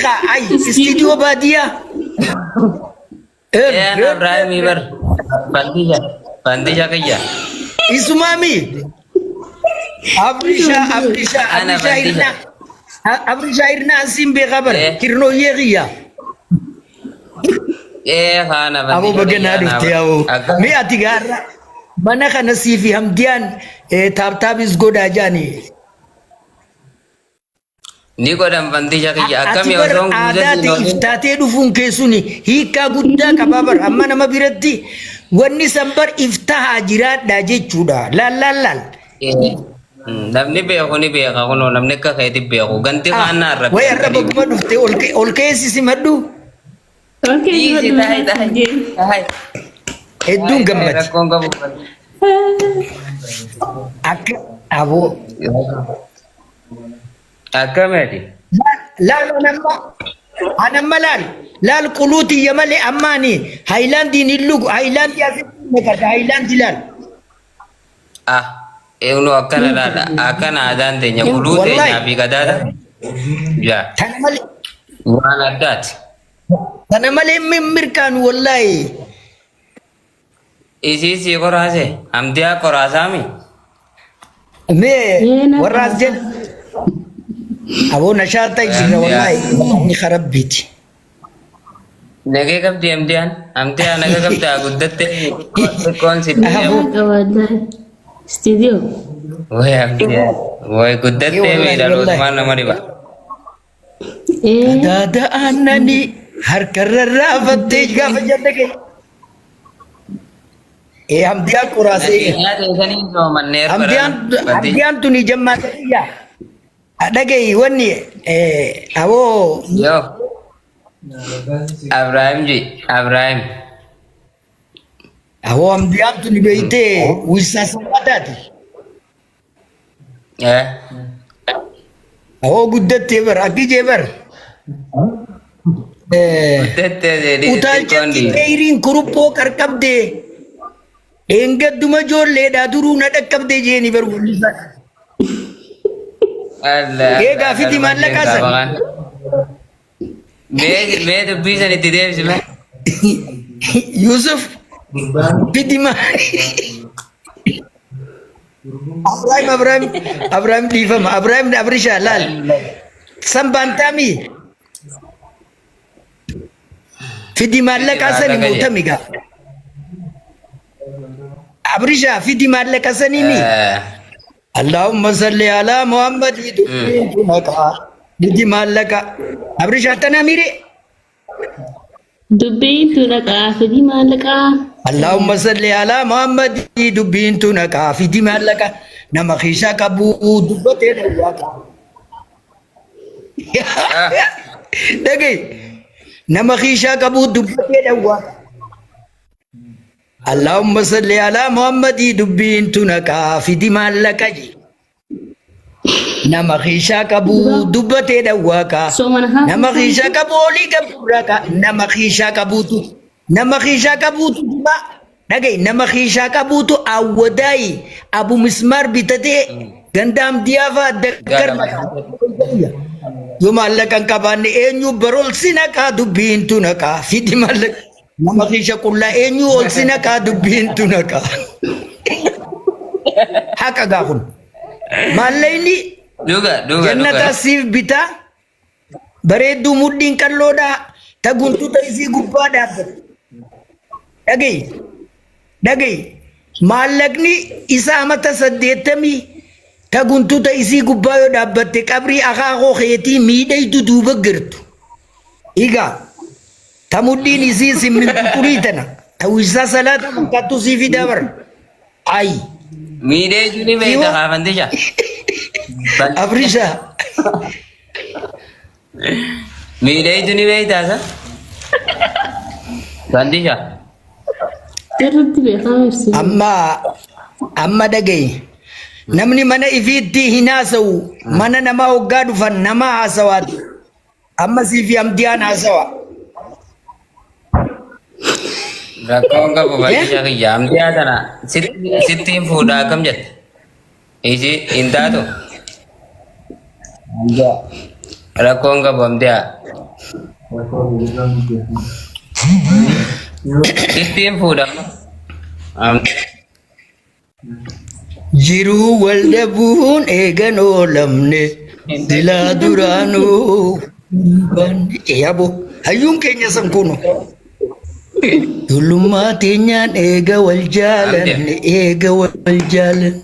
kaa ay istiidiyoo baadiyyaa. Ee ana Ibraahimii bar. Fandisha. Fandisha kiyya. Isumaami. Abrisha Abrisha Ana Abrisha Fandisha. Hirna. Abrisha Hirna ansiin beekaa bara. Eh. Hirnooyyee kiyya. Ee kaana Aboo fandisha baga kiyya naa anaa dhufte bar. aboo. Akka Mee ati gaarra mana kana sii fi Hamdiyaan taaptaapis godhaa jaani. Ni godhan fandisha kiyya. Ati Akkami bar osoon aadaa guuzatiin ta'e oolin. iftaatee dhufuun kee suni hiikkaa guddaa qabaa bar amma nama biratti wanni san bar iftahaa jiraadhaa jechuudha. Laal laal laal. Namni beeku ni beeka kunoo namni akka keeti beeku. Ganti Ah, kaan naa way rabbi arra baguma dhufte ol keessa simadhu Okay, Dhiisi simadhu taa'e maqaa taa'e jeen. taa'e. Hedduun gammade. Rakkoon qabu. Akka aboo. Akkamiiti? Laal anamma anamma laal laal quluu tiyya malee ammaani haayilaandiin hin lugu haayilaandii asitti naqata haayilaandii laal. Ah, eenyu akkana laala. Akkana aadaan teenya quluu Wallahi. teenyaa fi qadaada. Yaa Tana malee waan addaati. tana malee min mirkaanu wallahi. Isii sii qoraase hamdiyaa qoraasaami. Mee Ee, na warra as jedhu aboo nashaata jira wallahi ni karabbiiti. Nagee qabdi hamdiyaan. Hamdiyaa naga qabdaa guddatte xiqqoon si Aboo. Qabaadhaa. Studio. Way hamdiyaa. Way guddattee Wallahi, miidhalootumaan nama dhiba. Ee. Qadaada aannanii harkarra raafattee gaafa jette kee. Ee hamdiyaan qoraasee. Nasihaa teessanii soomanneer Hamdiyaan hamdiyaan tuni jammaa ta'iyya. Dhaga'i wanni aboo Yoo. Abrahaam ji Abrahaam. aboo hamdiyaan tuni beeytee wisaa salphataati. Eh. Aboo guddattee bar akki jee bar. Guddattee jedhee Utaalchatti xiqqoon dhiire. dheeriin kuruphoo qarqabdee dheengadduma ijoolleedhaa duruu na dhaqqabdee jeeni bar wallisaa. Allah. Eegaa fidi maallaqaa san. Mee mee dubbii san itti deebisi mee. Yusuf fidi ma Abrahim Abrahim Abrahim dhiifama Abrahim Abrisha laal san baantaamii fidi maallaqaa sani Maallaqa mootami gaa Abrisha fidi maallaqa sanii mi Eh, Allahumma salli ala Muhammad dubbiin maqaa fidi maallaqa Abrisha tana mire Dubbiin tun dhaqaa fidii maallaqaa. Allahumma salli ala Muhammad dubbiin tun haqaa fidi maallaqa nama kiishaa qabu dubbatee dhawwaa qaba. Dhaga'i nama kiishaa qabu dubbatee dhawwaa qaba. Allahumma salli ala Muhammad dubbiin tun haqaa fidi maallaqa je. Nama kiishaa qabu dubbatee dhawwaaqa. Soomana haa Nama kiishaa qabu olii qabu nama kiishaa qabuutu nama kiishaa qabuutu dima dhaga'i nama kiishaa qabuutu awwadaayi abu mismaar bitatee ganda amdiyaa fa'aa dakkar yoo maallaqa hin qabaanne eenyu barool si naqaa dubbiin tu naqaa fidi maallaqa nama kiisha qullaa eenyu ol si naqaa dubbiin tu naqaa haqa gaa kun maallaqni Dhuga dhuga jannata dhuga. siif bitaa bareedduu mudhiin qalloodhaa ta guntuta isii gubbaa dhaabbate dhaga'i dhaga'i maallaqni isaa amata 80 ta guntuta isii gubbaa yoo dhaabbatte qabrii akaakoo keetii miidhaydu duuba girtu egaa ta mudhiin isii simmintu xurii tana ta wisaa salaata fakkaattu sii fidaa bara ayi Miidhee ni beekta Iwa. kaafandisha. Abrisha Miidhee ni beektaa sa? Fandisha. Irratti beekama ibsi. Amma amma dhaga'i namni mana ifiitti hin haasa'u mana namaa hoggaa dhufan nama haasawaati amma sii fi hamdiyaan haasawa Rakkoon qabu fandisha kiyya. Amdiyaa tana sittiin fuudhaa akkam jette? Isi hin taatu? Amdiyaa. Rakkoon qabu amdiyaa. Sittiin fuudha amma. Jiruu wal dhabuun eegan oolamne silaa duraanuu yabo hayyuun keenya san kunu. Dullummaa teenyaan eega wal jaalanne eega wal jaalanne.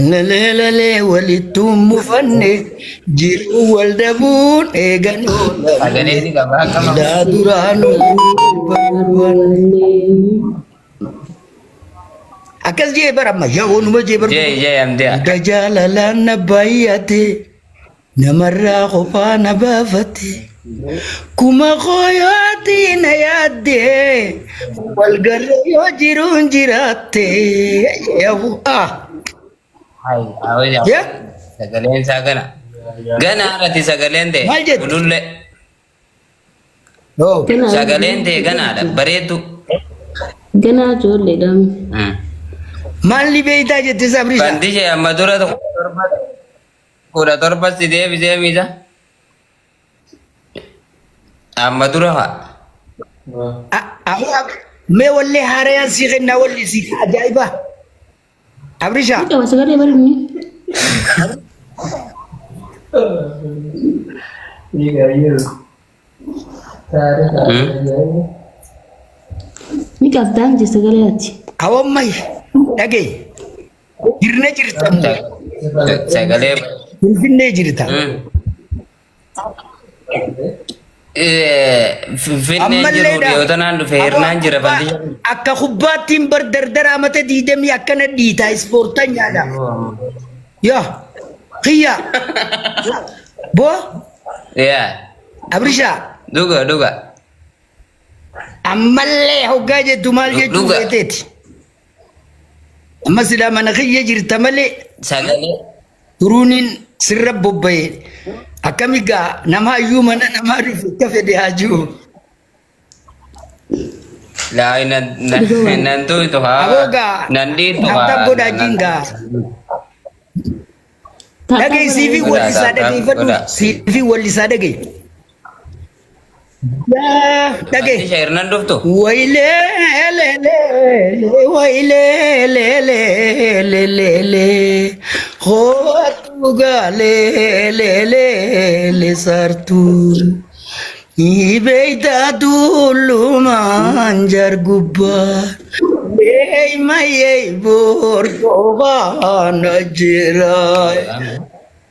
Laleelalee walittuu mufanne jiruu wal dhabuun eegan oolamne Sagalee ni qaba akkama. silaa duraanuu barbaanne. Akkas jee bara amma yaa waanuma jee bara. Jee jee amdiya. Hunda jaalalaan na baay'ate namarraa qofaa na baafate kuma kooyootii na yaadde wal garra yoo jiruun jiraatte yahu ah Hai hawwi yaa sagaleen isaa gana. Gana irratti sagaleen ta'e Maal jette? ulullee. Oh. Ganaa Sagaleen ta'e ganaadha bareeddu. Ganaa ijoolleedha. Maalli beeytaa jette sabrisa. Bandishee amma dura 17 si deebisee miisa. Amma dura haa. Mee wallee haarayaan sii kennaa walli sii ajaa'iba. Abrisha. Ni qaba sagalee barinni. Ni qabdaan je sagalee ati. Awammai dhagaye. Jirna jirta moo? Sagalee. Finfinnee jirta. Finfinneen jiru Ammallee dhiyoo tanaan dhufe hirnaan jira fandisha. Akka kubbaattiin bar dardara amata diidamii akkana dhiitaa ispoortan nyaadha. Yaa kiyya boo Yaa Abrishaa dhuga dhuga. ammallee hoggaa jettu maal jechuu Dhuga. feeteeti. Amma silaa mana kiyya jirta malee Sagalee. Turuuniin sirra bobba'e akkami gaa nama hayyuu mana namaa dhufe akka fedhe haa jiru. Laa nan nan tuutu haa. Aboo gaa Nan dhiitu haa. tap tap godhaa jiin gaa. Dhaga'i siifi Godhaa, wallisaa tap tap dhageeffadhu godhaa. siifi wallisaa dhaga'i. Yaa dhaga'i. Fandisha hirnan dhuftu. Wailee le le le wailee le le le le le Hoatu gale le le le sartu Ibeita tuluman jargubba Ei mayei borgobana jirai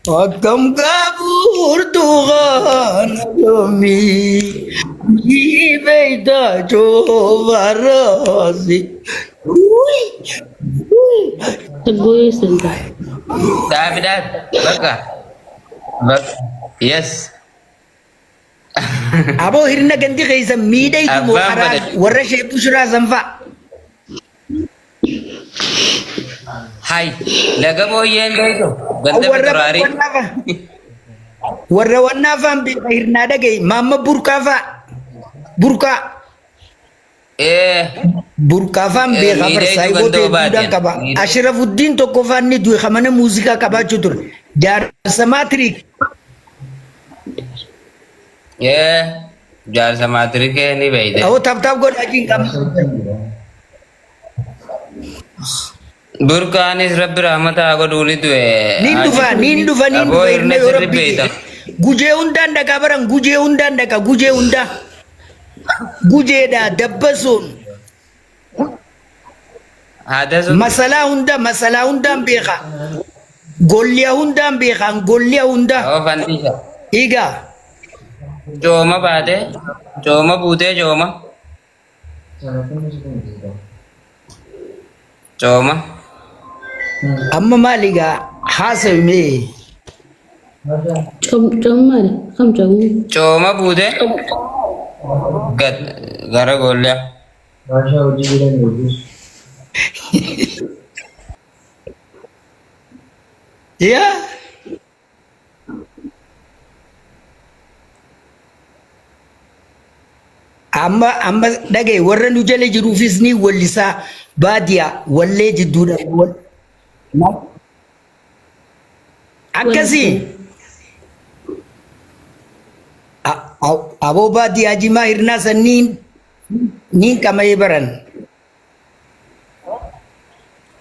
Akkam qabuurtu kana yoomii beeyta coobarraasi. Goyee senta. Dhaabi dhaabi. Bakka. Bakka. Yes. Aboo hirna gandi keessa miidhaytu moo Abbaan karaa fedhe. warra ishee bushiraa sanfaa. Hay. Laga booyyeen beektu. Ganda Warra feduraarii. wannaa fa'a. Warra wannaa fa'aan beeka hirnaa dhagaye maamma burqaa fa'a. Burqaa. Ee. Burqaa fa'aan Eh, beeka miidhagdu farsaayiboota ganda hedduudhaan obaadeen. qaba. Miidhagdu. Ashrafuddiin tokko fa'aan ni du'e kamana muuziqaa qabaachuu ture. Jaarsa maatiriik. Ee. Jaarsa maatirikee ni beeyte. Awoo taaptaap godhaa jiin qaba. Burqaanis rabbi rahmata haa godhuu ni du'e. Niin dhufa, niin dhufa, niin Aboo dhufa hirna hirna yoo sirri rabbi beeyta. jedhe. Gujee hundaan dhaqa baran, gujee hundaan dhaqa, gujee hundaa. Gujeedha, dabbasuun, Haada sun masalaa hunda, masalaa hundaan beeka. Golliya hundaan beeka, golliya hunda. Aboo fandisha. Egaa, Cooma baatee, cooma buutee cooma. Cooma. Amma maali egaa haasawi mee. Coom coom maali? Kam coomni? Cooma buutee gad gara goollee. Yaa. Amma amma dhagaye warra nu jala jiruufis ni wallisaa baadiyaa wallee jidduudha. Akkasii. Aboo baadiyyaa jimaa hirnaa sanniin niin qama'ee baran.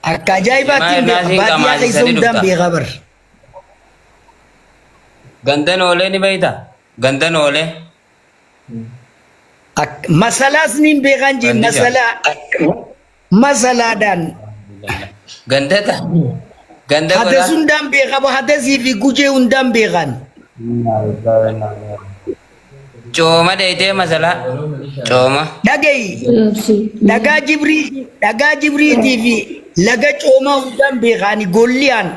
Akka ajaa'ibaatti Jimaa hin hirnaa beeka. siin Baadiyyaa keessa qamaasisanii hundaan dhufta. beekaa bar. Gandan oolee ni beeyta. Gandan oolee. Masalaas niin beekaan jee Bandisha. masalaa masalaadhaan Ganda ta. Ganda hadas godhaa. hundaan beekaa hadasii fi gujee hundaan beekaan. Cooma dheeytee masalaa. Cooma. Dhagayi Gaabsi. dhagaa jibrii dhagaa jibriitii fi laga coomaa hundaan beekaani golliyaan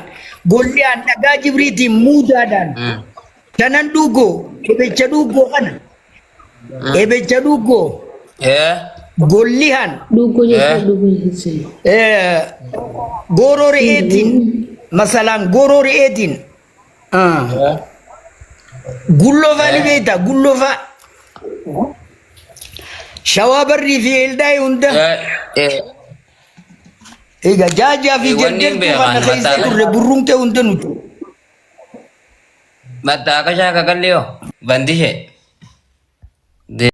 golliyaan dhagaa jibriitiin muudaadhaan shanan dhuugoo ebecha dhuugoo kana ebecha dhuugoo Eh. gollihaan Dhuugoo jechuun dhuugoo jechuun. gooroo re'eetiin masalaan gooroo re'eetiin gulloo faa ni beektaa gulloo faa shawaa barrii fi eeldaa'e hunda Eh. egaa jaajaa fi Wanni hin jarjartuu beekan kana keessa mataa turre burruun ta'e hunda nuti Mattaaqashaa kakallee hoo bandishee.